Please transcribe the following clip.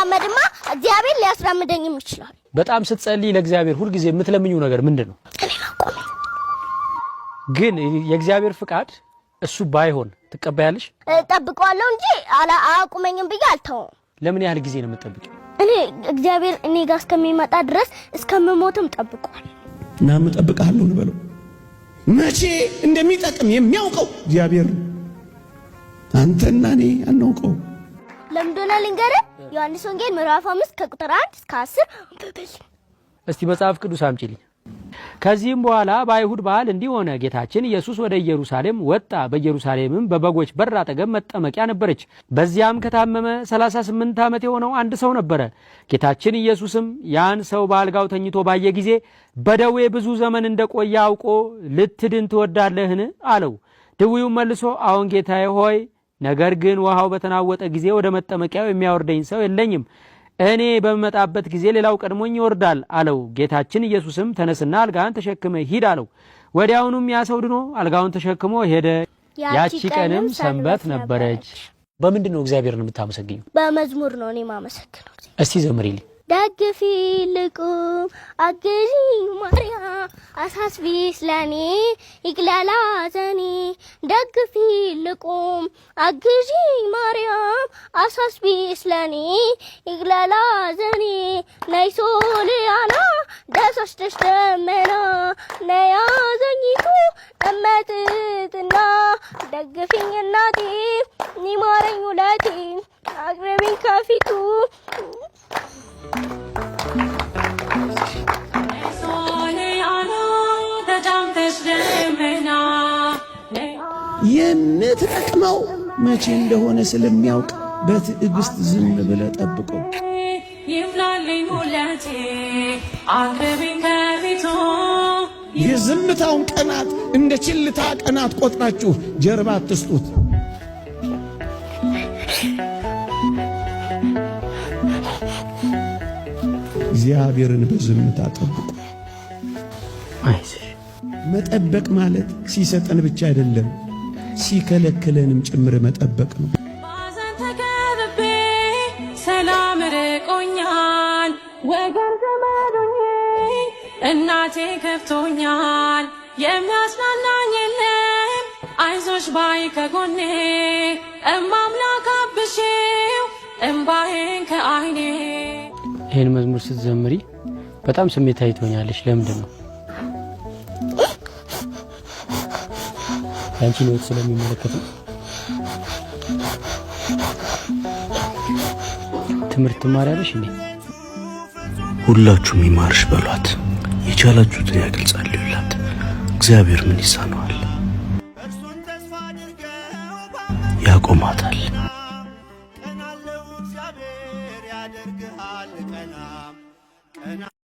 ብራመድማ እግዚአብሔር ሊያስራምደኝም ይችላል። በጣም ስትጸልይ ለእግዚአብሔር ሁልጊዜ የምትለምኚው ነገር ምንድን ነው? እኔን አቁመኝ። ግን የእግዚአብሔር ፍቃድ እሱ ባይሆን ትቀበያለሽ? እጠብቀዋለሁ እንጂ አቁመኝም ብዬ አልተውም። ለምን ያህል ጊዜ ነው የምትጠብቂው? እኔ እግዚአብሔር እኔ ጋር እስከሚመጣ ድረስ እስከምሞትም ጠብቀዋል። እናም እጠብቅሃለሁ እንበለው። መቼ እንደሚጠቅም የሚያውቀው እግዚአብሔር ነው። አንተና እኔ አናውቀው። ለምን እንደሆነ ልንገርህ። ዮሐንስ ወንጌል ምዕራፍ 5 ከቁጥር 1 እስከ 10 አንብብልኝ። እስቲ መጽሐፍ ቅዱስ አምጪልኝ። ከዚህም በኋላ በአይሁድ በዓል እንዲህ ሆነ፣ ጌታችን ኢየሱስ ወደ ኢየሩሳሌም ወጣ። በኢየሩሳሌምም በበጎች በር አጠገብ መጠመቂያ ነበረች። በዚያም ከታመመ 38 ዓመት የሆነው አንድ ሰው ነበረ። ጌታችን ኢየሱስም ያን ሰው በአልጋው ተኝቶ ባየ ጊዜ በደዌ ብዙ ዘመን እንደቆየ አውቆ ልትድን ትወዳለህን? አለው። ድውዩም መልሶ አዎን ጌታዬ ሆይ፣ ነገር ግን ውሃው በተናወጠ ጊዜ ወደ መጠመቂያው የሚያወርደኝ ሰው የለኝም፣ እኔ በምመጣበት ጊዜ ሌላው ቀድሞኝ ይወርዳል አለው። ጌታችን ኢየሱስም ተነስና አልጋህን ተሸክመህ ሂድ አለው። ወዲያውኑም ያ ሰው ድኖ አልጋውን ተሸክሞ ሄደ። ያቺ ቀንም ሰንበት ነበረች። በምንድን ነው እግዚአብሔርን የምታመሰግኘው? በመዝሙር ነው እኔ ማመሰግነው። እስቲ ዘምሪልኝ። ደግፊ ልቁም አግዢኝ ማርያም አሳስቢ ስለኔ ይቅለላ ዘኔ፣ ደግፊ ልቁም አግዢኝ ማርያም አሳስቢ ስለኔ ይቅለላ ዘኔ፣ ነይ ሶልያና ደሶች ደስ ደመና፣ ነይ አዘኝቱ እመትትና፣ ደግፊኝ እናቴ ይማረኝ ውለቴ አቅርቢኝ ከፊቱ። የምትጠቅመው መቼ እንደሆነ ስለሚያውቅ በትዕግስት ዝም ብለህ ጠብቀው። የዝምታውን ቀናት እንደ ችልታ ቀናት ቆጥራችሁ ጀርባ አትስጡት። እግዚአብሔርን በዝምታ ጠብቁ። መጠበቅ ማለት ሲሰጠን ብቻ አይደለም፣ ሲከለክለንም ጭምር መጠበቅ ነው። ባዘን ተከብቤ ሰላም ርቆኛል፣ ወገን ዘመዶኜ እናቴ ከፍቶኛል፣ የሚያጽናናኝ የለም አይዞሽ ባይ ከጎኔ፣ እማምላክ አብሺው እምባዬን ከአይኔ። ይህን መዝሙር ስትዘምሪ በጣም ስሜታዊ ትሆኛለሽ። ለምንድን ነው? የአንቺን ሕይወት ስለሚመለከት ነው። ትምህርት ትማሪያለሽ እንዴ? ሁላችሁም ይማርሽ በሏት። የቻላችሁትን ያክል ጸልዩላት። እግዚአብሔር ምን ይሳነዋል? ያቆማታል።